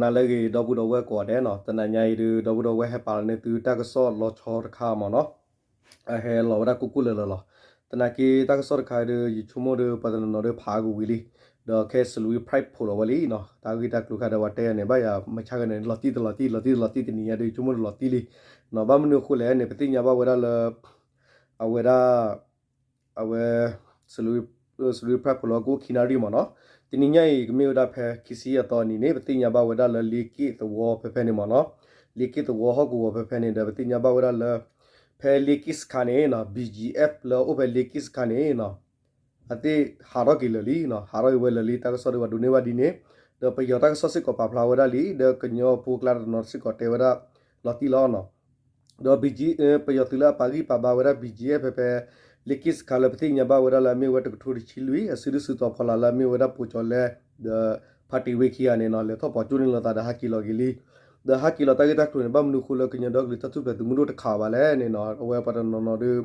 လၢအဂ့ၤ ဒီပုၢ်ဒီဝဲၢ်ကိးဂၤဒဲးနီၤ, တနၤညါအံၤဒုး ဒီပုၢ်ဒီဝဲၢ်ဟဲပာ်လီၤန့ၢ်သုတၢ်ကစီၣ်လီၤဆီတခါမ့ၢ်နီၤ, အဟဲလီၤဝဲဒၣ်ကိၢ်ကိၢ်လၢၤလၢၤလီၤ. သနာ်က့တၢ်ကစီၣ်တခါအံၤဒီး ယဆိကမိၣ်ဒီး ပှၤတနီၤနီၤဒီးဖးအါကဝံၤလံ, ဒီးခဲစလူၤဝံဖရဲၣ်ဖိးလီၤဝဲလံနီၤ, တၢ်ဂ့ၢ်တၢ်ကျိၤခါဒီး ပှၤတဲယၤန့ၣ် ဘၣ်ယၤမဆါဂၤန့ၣ် လီၤတံၢ်တလီၤတံၢ် လီၤတံၢ်တလီၤတံၢ်တနံၤညါဒီး ယဆိကမိၣ်ဒီးလီၤတံၢ်လံနီၤ. ဘၣ်မနုၤအဃိလဲၣ်န့ၣ် ပသ့ၣ်ညါဘၣ်ဝဲဒၣ်လၢ အဝဲဒၣ် အဝဲ စလူၤဝံဖရဲၣ်ဖိးလီၤကအိၣ်ခံနၣ်ရံၣ်မ့ၢ်နီၤ, တနံၤညါအံၤ ကမ့ၢ်ဝဲဒၣ်ဖဲခံဆံယဲၢ်သီအနံၤန့ၣ် ပသ့ၣ်ညါဘၣ်ဝဲဒၣ်လၢလ့က့ၣ်သဝီဖဲဖဲန့ၣ်မ့ၢ်နီၤ, လ့က့ၣ်သဝီဟီၣ်ကဝီၤဖဲဖဲန့ၣ်ဒီး ပသ့ၣ်ညါဘၣ်ဝဲဒၣ်လၢ ဖဲလ့က့ၣ်စခါန့ၣ်နီၤ BGF လၢအအိၣ်ဖဲလ့က့ၣ်စခါန့ၣ်နီၤ အသ့ၣ်ဟးထီၣ်က့ၤလၢာ်လံနီၤ, ဟးထီၣ်က့ၤဝဲလၢာ်လံ တၢ်ကစီၣ်ဒီးပှၤဒိးန့ၢ်ဘၣ်ဒ်န့ၣ်, ဒီးပယီၤတၢ်ကစီၣ်စ့ၢ်ကီးပာ်ဖျါဝဲဒၣ်လံ, ဒီးကညီဖိကျါတနီၤစ့ၢ်ကီးတဲဝဲဒၣ်လီၤတံၢ်လီၤနီၤ, ဒီး ပယီၤသုးလၢအပာ်ဂံၢ်ပာ်ဘါဝဲဒၣ် BGF ဖဲဖဲ လ့က့ၣ်စခါလၢပသ့ၣ်ညါဘၣ်ဝဲဒၣ်လၢအမ့ၢ်ဝဲတကထိတဆံလွံၢ် အစုဒုၣ်စုတီၤဖီလာ်လၢအမ့ၢ်ဝဲဒၣ်ပိာ်ကၠီၤလဲ ဒီးဖါတံၢ်ဝ့ခံဂၤန့ၣ်နီၤ လဲၤထီၣ်ပိာ်ကၠိန့ၢ်လိာ်သးဒီးဟးက့ၤလီၤက့ၤလံ, ဒီးဟဲက့ၤလီၤတၢ်ဂ့ၢ်တၢ်ကျိၤန့ၣ် ဘၣ်မနုၤအဃိလၢကညီဒီကလုာ်တၢ်ထူၣ်ဖျဲးသုးမုၢ်ဒိၣ်တခးဘၣ်လဲၣ်န့ၣ်နီၤ, အဝဲပှၤတနီၤနီၤဒီး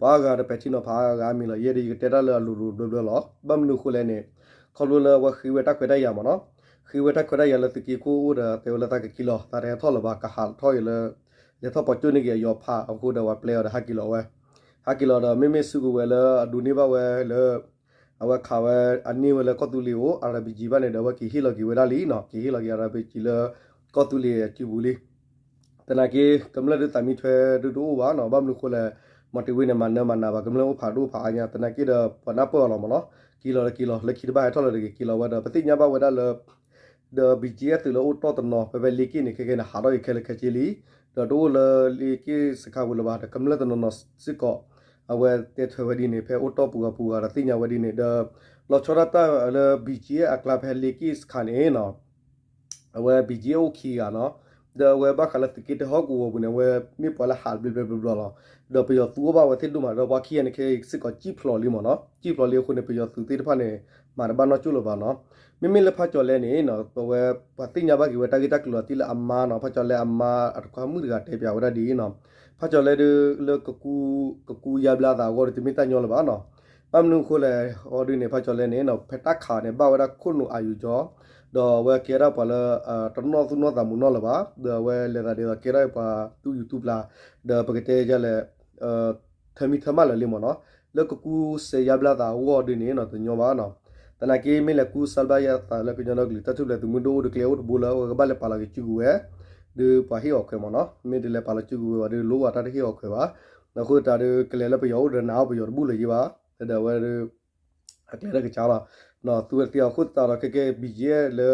ပှၤအါဂၤတပဲာ်ထံနီၤဖးအါဂၤအါမံၤလီၤ, ယဲဒၣ်ယကတဲတၢ်လၢအလိၤလိၤဘျၢဘျၢလီၤ. ဘၣ်မနုၤအဃိလဲၣ်န့ၣ် ခီဖျိလၢအဝဲဃ့ဝဲတၢ်ခွဲးတၢ်ယာ်မ့ၢ်နီၤ, ဃ့ဝဲတၢ်ခွဲးတၢ်ယာ်လၢသုးက့ခိၣ်အိၣ်ဒီး တဲဝဲလၢသးကက့ၤလီၤ သးတဟဲထီၣ်လၢၤဘၣ် ကဟးထီၣ်က့ၤလၢ လဲၤထီၣ်ပိာ်ကၠိန့ၢ်က့ၤအယီၤဖးအဃိဒီး ပှၤပျဲအီၤဒီးဟးက့ၤလီၤဝဲ, ဟးက့ၤလီၤဒီး မ့မ့ၢ်စုကဝဲၤလၢအဒိးန့ၢ်ဘၣ်ဝဲလၢ အဝဲခးဝဲအန့ၢ်ဝဲလၢကီၢ်သူလ့ၤအိၣ် RPG ဘၣ်န့ၣ်ဒီး အဝဲက့ၤဟ့ၣ်လီၤက့ၤဝဲဒၣ်လံနီၤ, က့ၤဟ့ၣ်လီၤက့ၤ RPG လၢ ကီၢ်သူလ့ၤအစုပူၤလံ. သနာ်က့ ကမျၢၢ်ဒုးသးမံထွဲဒုးတအိၣ်ဘၣ်နီၤ, ဘၣ်မနုၤအဃိလဲၣ်, မီၤတ့ၢ်ဝ့န့ၣ် မၤနၢၤမၤနၤဘၣ် ကမျၢၢ်အိၣ်ဖးဒိၣ်ဖးအါညါ, သနာ်က့ဒီး ပှၤနၢ်ပၢၢ်အီၤလီၤမ့ၢ်နီၤ, က့ၤလီၤဒီးက့ၤလီၤ လၢခံတဘၣ်ဟဲထီၣ်လၢၤတဂ့ၤ က့ၤလီၤဝဲဒီး ပသ့ၣ်ညါဘၣ်ဝဲဒၣ်လၢ ဒီး BGF သုးလၢအိၣ်တီၢ်တနီၤ ဖဲဖဲလ့က့ၣ်န့ၣ် ခဲကဲန့ၣ် ဟးထီၣ်က့ၤခဲလၢာ်ခဲဆ့လံ, ဒီးတအိၣ်လၢလ့က့ၣ်စခါပူၤလၢၤဘၣ်ဒီး ကမျၢၢ်တနီၤနီၤစ့ၢ်ကီး အဝဲတဲထွဲဝဲဒ်န့ၣ် ဖဲအိၣ်တီၢ်ပူၤဂၤပူၤဂၤဒီးသ့ၣ်ညါဝဲဒ်န့ၣ်ဒီး လီၤဆီဒၣ်တၢ်လၢ BGF အကျါဖဲလ့က့ၣ်စခါန့ၣ်နီၤ အဝဲ BGF အိၣ်ခံဂၤနီၤ, ဒီးအဝဲဘၣ်ဃးလၢသုးက့တၢဟီၣ်ကဝီၤပူၤန့ၣ် အဝဲမ့ၢ်ပှၤလၢဟးဘျ့ဘျ့ဘျ့ဘျ့လီၤ, ဒီးပယီၤသုးအိၣ်ဘၣ်ဝဲသ့ၣ်ဒိၣ်မး ဒီးပှၤခံဂၤန့ၣ်ခဲစ့ၢ်ကီး ကံၣ်ဖျိးလံမ့ၢ်နီၤ, ကံၣ်ဖျိးလံအဃိန့ၣ် ပယီၤသုးသ့ၣ်တဖၣ်န့ၣ် မၤတဘၣ်နီၢ်ကၠိၣ်လၢၤဘၣ်နီၤ. မ့မ့ၢ်လၢဖးကၠီၤလဲန့ၣ်နီၤ ပဝဲ ပှၤသ့ၣ်ညါဘၣ်က့ၤဝဲတၢ်ဂ့ၢ်တၢ်ကျိၤလီၤတံၢ်လၢအမါနီၤ, ဖးကၠီၤလဲအမါအတခွါမုၣ်တဂၤတဲပၠးဝဲဒၣ်ဒ်အံၤနီၤ, ဖးကၠီၤလဲဒုးလၢ ကကူယါဘျါသးအဂီၢ်ဒီး တမ့ၢ်တၢ်ညီလၢၤဘၣ်နီၤ. ဘၣ်မနုၤအဃိလဲၣ် အီၤဒုးန့ၣ် ဖးကၠီၤလဲန့ၣ်နီၤ ဖဲတၢ်ခးန့ၣ် ဘၣ်ဝဲဒၣ်ခိၣ်နူာ်အါယူၤကၠီ ဒီးအဝဲကဲဒၣ်ပှၤလၢ တနီၣ်သူၣ်နီၣ်သးမုာ်နီၣ်လၢၤဘၣ်, ဒီးအဝဲလဲၤသးဒ်သိးကဲထီၣ်ပှၤသူၣ်ယူၤသူၣ်ပျၢ်, ဒီးပကတဲယလဲၣ် ထၢမံထၢမးလၢာ်လံမ့ၢ်နီၤ, လၢကကူစဲးယါဘျါသးအဂီၢ်ဒုးန့ၣ်နီၤ တညီဘၣ်နီၤ. သနာ်က့မ့ၢ်လဲၤကူစဲးဘျါယါသးလၢကညီဒီကလုာ်တၢ်ထူၣ်ဖျဲးသုးမုၢ်ဒိၣ်အိၣ်ဒီးကျဲအိၣ်တဘိလၢအဝဲကဘၣ်လဲၤပာ်လီၤက့ၤစုကဝဲၤ, ဒီးပှၤဟ့ၣ်အီၤခွဲးမ့ၢ်နီၤ, မ့ၢ်တလဲၤပာ်လီၤစုကဝဲၤဘၣ်ဒီးလိၣ်ဘၣ်တၢ်တဟ့ၣ်အီၤခွဲးဘၣ်, အဃိသတးဒီးကလဲၤလၢပယီၤအိၣ်ဒီးနာ်အီၤပယီၤတဘူၣ်လၢၤယံၤဘၣ်, ဒီးအဝဲ အကျဲတကစၢ်လီၤ. သုဝဲသ့ၣ်အဃိသတးဒီး ခဲကဲ BGF လၢ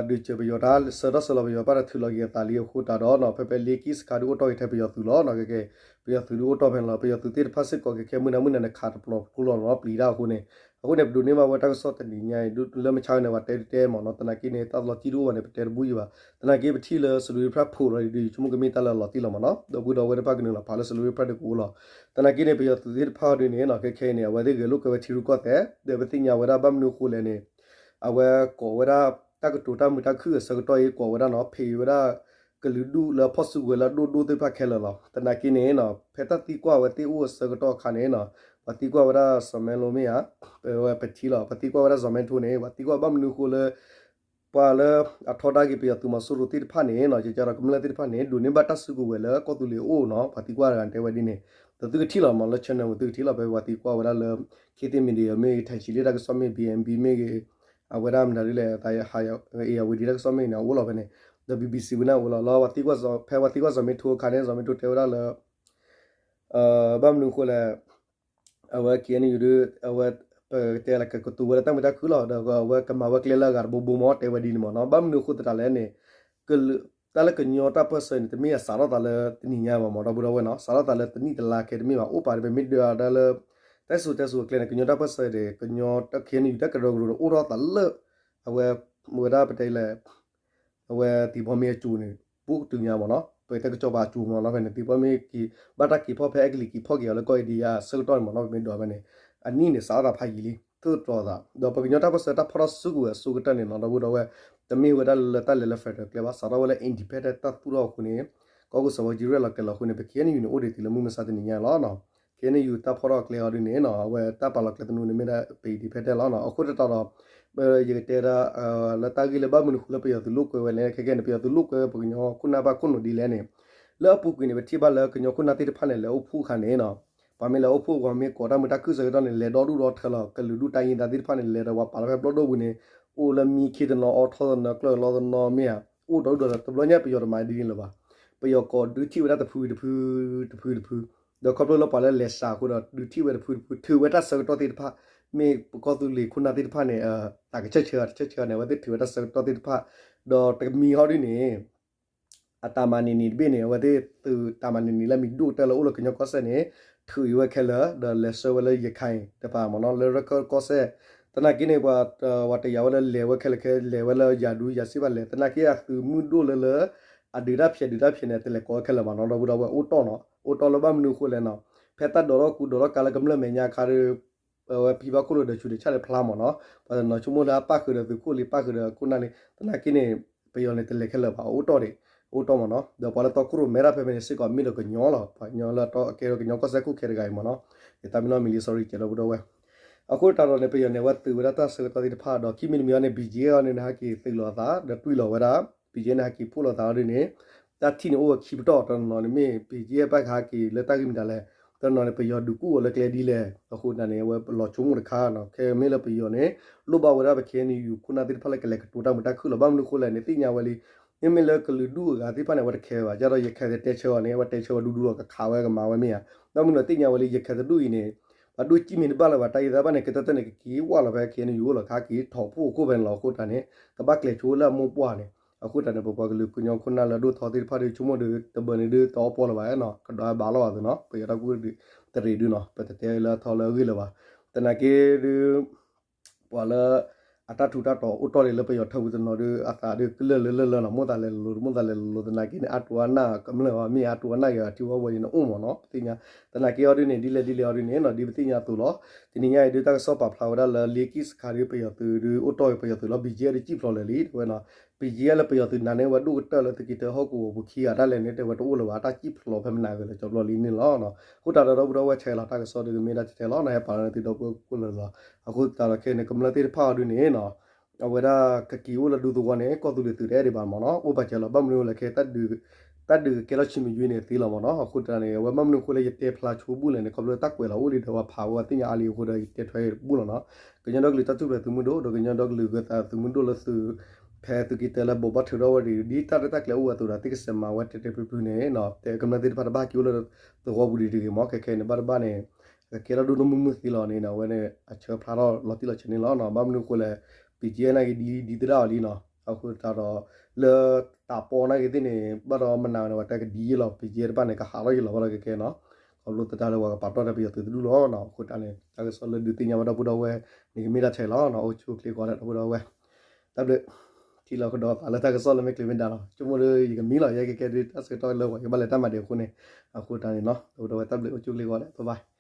ဒုးစၢၤပယီၤတၢ်ဆၢထီၣ်ဆၢလီၤပယီၤဘၣ်တၢ်ထုးလီၤက့ၤအသးလံအဃိသတးဒီးနီၤ ဖဲဖဲလ့က့ၣ်စခါဒုးအိၣ်တီၢ်က့ၤထဲပယီၤသုးလီၤနီၤ. ခဲကဲ ပယီၤသုးဒုးအိၣ်တီၢ်ဖဲန့ၣ်လီၤ. ပယီၤသုးသ့ၣ်တဖၣ်စ့ၢ်ကီးခဲကဲမုၢ်နၤမုၢ်နၤန့ၣ် ခးတပျီၤဖိလီၤနီၤ ပျံၤတၢ်အဃိန့ၣ်. အဃိန့ၣ် ပဒိးန့ၢ်ဘၣ်ဝဲတၢ်ကစီၣ်တနံၤညါအံၤ လၢမဆါန့ၣ် ပှၤတဲတတဲမ့ၢ်နီၤ သနာ်က့န့ၣ် တၢ်လီၤတံၢ်တအိၣ်ဘၣ်န့ၣ် ပတဲတဘူၣ်ယံၤဘၣ်. သနာ်က့ပထံၣ်လၢ စလူၤဖရၣ်ဖိးလီၤဒုး ယဆိကမိၣ်ကမ့ၢ်တၢ်လၢလီၤတံၢ်လီၤမ့ၢ်နီၤ ဒီပုၢ်ဒီဝဲၢ်တဖၣ်ကနုာ်လီၤဖးလၢ စလူၤဖရၣ်ဖိးကအိၣ်လီၤ. သနာ်က့န့ၣ် ပယီၤသုးသ့ၣ်တဖၣ်ဒုးန့ၣ်နီၤ ခဲခဲအံၤန့ၣ် အဝဲသ့ၣ်ဂဲၤလိာ်ကွဲဝဲထံရူၢ်ကီၢ်သဲး ဒီးပသ့ၣ်ညါဝဲဒၣ်ဘၣ်မနုၤအဃိလဲၣ်န့ၣ် အဝဲကိးဝဲဒၣ်တၢ်ကတိၤတၢ်မုာ်တၢ်ခုၣ်အဆၢကတီၢ်အံၤ ကိးဝဲဒၣ်နီၤ ဖံးဝဲဒၣ် ကလုာ်ဒူၣ်လၢအဖီၣ်စုကဝဲၤလၢအဒိၣ်ဒိၣ်သ့ၣ်တဖၣ်ခဲလၢာ်လီၤ. သနာ်က့န့ၣ်နီၤ ဖဲတၢ်သံကွၢ်ဝဲသ့ၣ်အိၣ်အဆၢကတီၢ်အခါန့ၣ်နီၤ ပှၤသံကွၢ်ဝဲဒၣ်စီၤမဲလိမ့ၢ်ဧါ ပဝဲပထံလီၤ ပှၤသံကွၢ်ဝဲဒၣ်စီၤမဲထိန့ၣ် ပှၤသံကွၢ်ဘၣ်မနုၤအဃိလၢ ပှၤလၢအထီဒါက့ၤပယီၤသုးမီၤစိရိၤသ့ၣ်တဖၣ်န့ၣ်နီၤ ကကဒီးကမျၢၢ်သ့ၣ်တဖၣ်န့ၣ် ဒိးန့ၢ်ဘၣ်တၢ်စုကဝဲၤလၢကီၢ်သူလ့ၤအအိၣ်နီၤ ပှၤသံကွၢ်တဂၤတဲဝဲဒ်န့ၣ် ဒီးသုကထံၣ်လီၤမးလၢ channel ဝဲသုကထံၣ်လီၤ ဖဲပှၤသံကွၢ်ဝဲဒၣ်လၢ ခေတ်သစ် Media မ့ၢ်ဂ့ၤ ထံဆံးလ့ၣ်တၢ်ကစီၣ်မ့ၢ် BNB မ့ၢ်ဂ့ၤ အဝဲဒၣ်မတၤဒ်လဲၣ် သးဟး အဝဲဒၣ်မတၤဒ်လဲၣ်သးဟး အဝဲဒၣ်မတၤဒ်လဲၣ် ဒီး BBC ဝဲန့ၣ်အိၣ်လီၤ လီၤ ဖဲပှၤသံကွၢ်စီၤမဲထိအခါန့ၣ် စီၤမဲထိတဲဝဲဒၣ်လၢ ဘၣ်မနုၤအဃိလဲၣ် အဝဲ KNU ဒုး အဝဲ ပတဲလၢကကတိၤဝဲလၢတၢ်မုာ်တၢ်ခုၣ်လီၤ ဒီးအဝဲကမၤဝဲကျဲလၢအဂၤတဘိဘိမး တဲဝဲဒ်န့ၣ်မးနီၤ ဘၣ်မနုၤအဃိသတးလဲၣ်န့ၣ် တၢ်လၢကညီတၢ်ပၢၢ်ဆၢန့ၣ် တမ့ၢ်အစးထီၣ်သးလၢတနံၤညါဘၣ်မး ဒီပုၢ်ဒီဝဲၢ်နီၤ စးထီၣ်သးလၢတနံၣ်တလါခဲတမ့ၢ်ဘၣ် အိၣ်ပာ်န့ၣ် ပမ့ၢ်ဒၢးဒၣ်လၢ တၢ်စံၣ်စိၤတဲစိၤအကျဲန့ၣ် ကညီတၢ်ပၢၢ်ဆၢန့ၣ် ကညီ KNU တၢ်ကရၢကရိန့ၣ် အိၣ်ထီၣ်သးလၢ အဝဲ ဝဲဒၣ်ပတဲလၢ အဝဲသံၣ်ဘီမ့ၢ်အစိၤန့ၣ် ပူၤကတုၤညါမးနီၤ ပတဲကစီၤပၤအစိၤမးနီၤ ဖဲန့ၣ် သံၣ်ဘီမ့ၢ်က့ၤ ဘၣ်တၢ်က့ၤဖီၣ်ဖဲအဲကလံးက့ၤဖီၣ်က့ၤအီၤလၢကီၢ်အ့ဒံယါအဆၢကတီၢ်န့ၣ်မးနီၤ ပမ့ၢ်ဒွးဖဲန့ၣ် အနံၣ်န့ၣ်စးထီၣ်သးဖးယံာ်လံ သိၣ်တြီၤသး ဒီးပကညီတၢ်ပၢၢ်ဆၢတၢ်ဖီၣ်ထီၣ်စုကဝဲၤအဆိကတၢၢ်န့ၣ်နီၤ ဒီပုၢ်ဒီဝဲၢ် တမ့ၢ်ဝဲဒၣ်လၢတၢ်လဲၤလၢ federal ကျဲဘၣ် စးထီၣ်ဝဲလၢ independent တၢ်သူၣ်ထီၣ်အဃိန့ၣ် ကီၢ်ခိၣ်စၢဖှိၣ်ကရံၣ်လီၤကဲၤလီၤအဃိန့ၣ် ပ KNU န့ၣ် အိၣ်ဒံးတုၤလၢမုၢ်မဆါတနံၤညါလီၤနီၤ ခဲအံၤ ယူၤတၢ်ဖီၣ်ထီၣ်ကျဲအီၤဒ်န့ၣ်နီၤ အဝဲတၢ်ပာ်လီၤကျဲသနူန့ၣ်မ့ၢ်ဒၣ် ပ independent လီၤနီၤ. အဃိသတးဒီး ယကတဲဒၣ် လၢတၢ်ဂ့ၢ်လၢဘၣ်မနုၤဃိလၢပယီၤသုးလိာ်ကွဲဝဲလဲၣ် ခဲကဲန့ၣ် ပယီၤသုးလိာ်ကွဲပှၤကညီခိၣ်နၢ်ဘၣ်ခိၣ်နူာ်ဒ်လဲၣ်န့ၣ် လၢအပူၤကွံာ်န့ၣ် ပထံၣ်ဘၣ်လၢကညီခိၣ်နၢ်သ့ၣ်တဖၣ်န့ၣ် လဲၤအိၣ်ဖှိၣ်အခါန့ၣ်နီၤ ပှၤမ့ၢ်လဲၤအိၣ်ဖှိၣ် ပှၤမ့ၢ်ကိးတၢ်မုာ်တၢ်ခုၣ်ဆၢကတီၢ်န့ၣ် လဲၤဒီဒူၣ်ဒီထၢလီၤ ကလုာ်ဒူၣ်တၢ်ယံၤသးသ့ၣ်တဖၣ်န့ၣ် လဲၤဒီးပှၤပာ်လီၤဖဲဘျီၣ်ဒိၣ်ပူၤန့ၣ် အိၣ်လၢမံခ့တနီၤ အီထီၣ်တနီၤ ကျၢၢ်လီၤတနီၤမ့ၢ်ဧါ အိၣ်ဒီဒူၣ်ဒီထၢ တဘျီညါပယီၤတမၤဒ်န့ၣ်လၢၤဘၣ်. ပယီၤကိးဒုးထံၣ်ဝဲဒၣ်တဖုတဖု တဖုတဖု ဒီးခီဖျိလၢပှၤလၢလဲၤစးအဃိဒီး ဒုးထံၣ်ဝဲတဖုတဖု ထုးဝဲတၢ်ဆၢကတီၢ်သ့ၣ်တဖၣ် မ့ၢ်ပကီၢ်သူလ့ၤခိၣ်နၢ်သ့ၣ်တဖၣ်န့ၣ် တၢ်ကဆၢဆၢတဆၢဆၢန့ၣ် အဝဲသ့ၣ်ထုးဝဲတၢ်ဆၢကတီၢ်သ့ၣ်တဖၣ် ဒီးတမံၤဟီဒ်န့ၣ် အတၢ်မၤန့ၢ်နံၤတဘ့ၣ်န့ၣ် အဝဲသ့ၣ်သုးတၢ်မၤန့ၢ်နံၤလၢမံၤဒိၣ်ကတၢၢ်လၢအိၣ်လၢကညီကီၢ်စဲၣ်န့ၣ် ထုးအံၤဝဲခဲလၢာ် ဒီးလဲၤဆှၢဝဲလၢရခၢၣ်တပၤမ့ၢ်နီၤ လၢရခၢၣ်ကီၢ်စဲၣ် သနာ်က့န့ၣ် ပှၤတယာ်ဝဲလၢလဲၤဝဲခဲလၢာ်ခဲ လဲၤဝဲလၢယၤဒူယၤစ့ၢ်ဘၣ်လဲၣ် သနာ်က့အသုးမုၢ်ဒိၣ်လၢလၢ အဒုးတၢ်ဖျဲးဒုးတၢ်ဖျဲးန့ၣ် တလဲၤကိးဝဲခဲလၢာ်မ့ၢ်နီၤ ဒီပုၢ်ဒီဝဲၢ်အိၣ်တီၢ်နီၤ အိၣ်တီၢ်လၢဘၣ်မနုၤအဃိလဲၣ်နီၤ ဖဲတၢ်ဒိးထီၣ်ကူဒိးထီၣ်ကါလၢကမျၢၢ်မဲာ်ညါအခါဒီး အဝဲဖံဘၣ်ခိၣ်လိာ်ဒီးဆူးဒီးဆၣ်ဒီးဖျါမ့ၢ်နီၤ ပှၤတနီၤဆိကမိၣ်လၢအပၣ်ဃုာ်ဒီးသုးခိၣ်လံ ပၣ်ဃုာ်ဒီးခိၣ်နၢ်လံ သနာ်က့န့ၣ် ပယီၤန့ၣ် တလဲၤခဲလၢာ်ဘၣ် အိၣ်တီၢ်ဒံး အိၣ်တီၢ်မ့ၢ်နီၤ ဒီးပှၤလၢတီခိၣ်ရိၣ်မဲဒၣ်ဖဲဖဲန့ၣ်စ့ၢ်ကီးမ့ၢ်ဒီးကညီလီၤ ပှၤကညီလၢအကဲထီၣ်ကညီကီၢ်စဲၣ်ခိၣ်ခဲတဂၤအံၤမ့ၢ်နီၤ ယသးမ့ၢ်နီၢ်မံၤလံ sorry ကဲဒီပုၢ်ဒီဝဲၢ် အဃိသတးဒီးန့ၣ် ပယီၤန့ၣ် အဝဲသုးဝဲဒၣ်တၢ်ဆၢကတီၢ်သ့ၣ်တဖၣ်ဒီး ခံမံၤတမံၤအံၤန့ၣ် ဘံၣ်ကၠ့အီၤန့ၣ် ဟဲက့ၤသုးလီၤအသး ဒီးတွံၢ်လီၤဝဲဒၣ် ဘံၣ်ကၠ့န့ၣ် ဟဲက့ၤဖှိၣ်လီၤသးအီၤဒ်န့ၣ် တၢ်ထံၣ်န့ၣ်အိၣ်ဝဲခံပတီၢ် တနီၤနီၤန့ၣ်မ့ၢ် ဘံၣ်ကၠ့ဘၣ်ကဟဲက့ၤလၢတၢ်ဂ့ၢ်မတၤလဲၣ် တနီၤန့ၣ် ပယီၤဒုးကူၣ်အီၤလၢကျဲဒ်လဲၣ် အဃိသတးန့ၣ် အဝဲပလီၤဆိကမိၣ်တခါနီၤ ခဲမ့ၢ်လၢပယီၤန့ၣ် လိၣ်ဘၣ်ဝဲဒၣ်ပ ခဲအံၤန့ၣ် ယူၤခိၣ်နၢ်သ့ၣ်တဖၣ်လၢကလဲၤကတိၤတၢ်မုာ်တၢ်ခုၣ်လီၤ ဘၣ်မနုၤအဃိလဲၣ်န့ၣ် သ့ၣ်ညါဝဲလံ မ့မ့ၢ်လၢကလုာ်ဒူၣ်အဂၤသ့ၣ်တဖၣ်န့ၣ် အဝဲတခဲဘၣ် ကဒီး ရခိုင် တဲဆၢအီၤန့ၣ် အဝဲတဲဆၢဝဲဒူဒူလီၤ ကခးဝဲကမၤဝဲမ့ၢ်ဧါ ဘၣ်မနုၤသ့ၣ်ညါဝဲလံ ရခိုင် တဒူၣ်အံၤန့ၣ် ပှၤဒူၣ်ကံၣ်မ့ၢ်တဘၣ်လၢၤဘၣ် တၢ်အံၤသးဘၣ်န့ၣ် ကတၢၢ်တၢၢ်န့ၣ် ကက့ၤဝဲလီၤဖဲ ခဲအံၤန့ၣ် ယူၤအိၣ်လီၤခါက့ၤထီၣ်ဖှိၣ်အခိၣ်ဖဲန့ၣ်လီၤ အဃိသတးန့ၣ် ကဘၣ်ကျဲၤဆိလၢအမိၢ်ပှၢ်န့ၣ် အဃိသတးန့ၣ် ပပှၤကလုာ်ကညီခိၣ်နၢ်လၢအဒိၣ်ထီသ့ၣ်တဖၣ်ဒီး ဆိကမိၣ်ဒီး တဘၢန့ၣ်ဒုးတအီပီလၢၤဘၣ်နီၤ ကဒီးဘၣ်လီၤဘၣ်သ့ၣ်နီၤ ပယီၤတၢ်ကူၣ်တရံးဒုးနီၤ ပတတဲလၢအထီလၢအဂ့ၢ်လၢၤဘၣ် သနာ်က့ဒုး ပှၤလၢ အတၢ်ထူးတၢ်တီၤအိၣ်တီၢ်ဒံးလၢပယီၤထၢပူၤတနီၤဒီး အသးဒုးကလၢာ်လၢလၢလၢနီၤ မိၣ်သးလဲၤလိၤလိၤ မိၣ်သးလဲၤလိၤလိၤ သနာ်က့န့ၣ် အါတူၢ်အါနၢ်ကမျၢၢ်ဘၣ် မ့ၢ်အါတူၢ်အါနၢ်က့ၤအထံဝဲဝဲအံၤန့ၣ်အိၣ်မ့ၢ်နီၤ ပသ့ၣ်ညါ သနာ်က့အီၤဒုးန့ၣ် ဒ်လဲၣ်ဒ်လဲၣ်အီၤဒုးန့ၣ်နီၤ ဒ်ပသ့ၣ်ညါအသိးလီၤ တနံၤညါအံၤဒုး တၢ်ကစီၣ်ပာ်ဖျါဝဲဒၣ်လၢလ့ကံၣ်စခါဒုး ပယီၤသုးဒုးအိၣ်တီၢ်ပယီၤသုးလီၤ ဘံၣ်ကၠ့ဒုးစံၣ်ဖျိးလၢာ်လံ တဲဝဲနီၤ ဘံၣ်ကၠ့လၢပယီၤသုးနၤန့ၣ် ဝဲဒိၣ်ကတၢၢ်လၢသုးက့တၢဟီၣ်ကဝီၤပူၤခံဂၤတၢ်လဲၣ်န့ၣ် တဲဝဲတအိၣ်လၢၤဘၣ် တၢ်စံၣ်ဖျိးဖဲမနၤဂ့ၤလၢကၠီဘျီလံန့ၣ်လီၤ အဃိသတးဒီးဒီပုၢ်ဒီဝဲၢ်ထဲလီၤ တၢ်ကစီၣ်ဒုးကမ့ၢ်ဒၣ်ထဲထဲလီၤ နဟဲပာ်လီၤန့ၣ်သုဒီပုၢ်ဝဲၢ်ကိၣ်လၢာ်လီၤ အဃိသတးဒီးခဲအံၤန့ၣ် ကမျၢၢ်သ့ၣ်တဖၣ်အီၤဒုးန့ၣ်နီၤ အဝဲဒၣ်ကက့ၤအိၣ်လၢဒူသဝီန့ၣ် ကီၢ်သူလ့ၤသုးတအဲၣ်ဒံးဘၣ်မ့ၢ်နီၤ အိၣ်ပာ်စၢၤလီၤ ဘၣ်မနုၤလဲၣ်ခဲ တၢ်ဒုးကဲထီၣ်ဆံးမံၤယွံန့ၣ်သ့လီၤမ့ၢ်နီၤ အဃိသတးန့ၣ် အဝဲဘၣ်မနုၤအဃိလၢယတဲဖျါဆိဘူၣ်လဲၣ်န့ၣ် ခီဖျိလၢတၢ်ကွဲးလီၤအိၣ်လံဒီးပှၤဖးဝဲသ့ၣ်ညါအါလံအဃိဒီး ယတဲထွဲဘူၣ်လီၤနီၤ ကညီဒီကလုာ်တၢ်ထူၣ်ဖျဲးသုးမုၢ်ဒိၣ် ဒီးကညီဒီကလုာ်ဂၢၤသးသုးမုၢ်ဒိၣ်လၢသုး ဖဲသုးက့တၢလၢဘိးဘၣ်ထုးထီၣ်ဝဲဒၣ် ဒ်တၢ်ရဲၣ်တၢ်ကျဲၤအိၣ်ဝဲအသိးဒီး သ့ၣ်ကစဲးမၤဝဲတဲတဲဖျုးဖျုးန့ၣ် တဲကမျၢၢ်သ့ၣ်တဖၣ်တဘၣ်က့ၤအိၣ်လၢသဝီပူၤဒံးတဂ့ၤမ့ၢ် ခဲခဲအံၤန့ၣ် ဘၣ်တဘၣ်န့ၣ် ကကဲထီၣ်ဒိၣ်ဒိၣ်မုၢ်မုၢ်သ့လီၤန့ၣ် အဝဲန့ၣ် အဆၢဖျါထီၣ်လီၤတံၢ်လီၤဆဲးန့ၣ်လီၤနီၤ ဘၣ်မနုၤအဃိလဲၣ် ဘံၣ်ကၠ့နာ်က့ၤဒ် ဒ်သဒၣ်အီၤလံနီၤ အဃိသတးဒီး လၢတၢ်ပီနာ်က့ၤသ့ၣ်န့ၣ် ဘၣ်ဒီးမနၤဝဲန့ၣ် ပှၤတဲကဒ်ယဲလီၤ ဘံၣ်ကၠ့တဖၣ်န့ၣ် ကဟးထီၣ်ယဲလီၤဘၣ်ဒီးကကဲနီၤ ခီဖျိသတးလၢပှၤကပာ်တီၢ်ဒီးပယီၤသုးတဒူၣ်လီၤနီၤ အဃိသတးန့ၣ် တၢ်ကစီၣ်လၢဒုးသ့ၣ်ညါဘၣ်ဒီပုၢ်ဒီဝဲၢ်န့ၣ် ကမ့ၢ်ဒၣ်ထဲလီၤနီၤ အိၣ်ဆူၣ်အိၣ်ချ့ကိးဂၤဒဲး ဒီပုၢ်ဒီဝဲၢ် တၢ်ဘျုး ထံၣ်လီၤကဒီးသးလၢတၢ်ကစီၣ်လၢမ့ၢ်ကျဲၤမ့ၢ်ဒါလီၤ ဆိကမိၣ်ဒီးယကမံလီၤ ယဲကကဲဒုးတၢ်ဆၢကတီၢ်လၢပှၤကဘၣ်လဲၤတၢ်မၤဒံးအဃိန့ၣ် အဃိသတးန့ၣ်နီၤ ဒီပုၢ်ဒီဝဲၢ်တၢ်ဘျုးအိၣ်ဆူၣ်အိၣ်ချ့ကိးဂၤဒဲး bye bye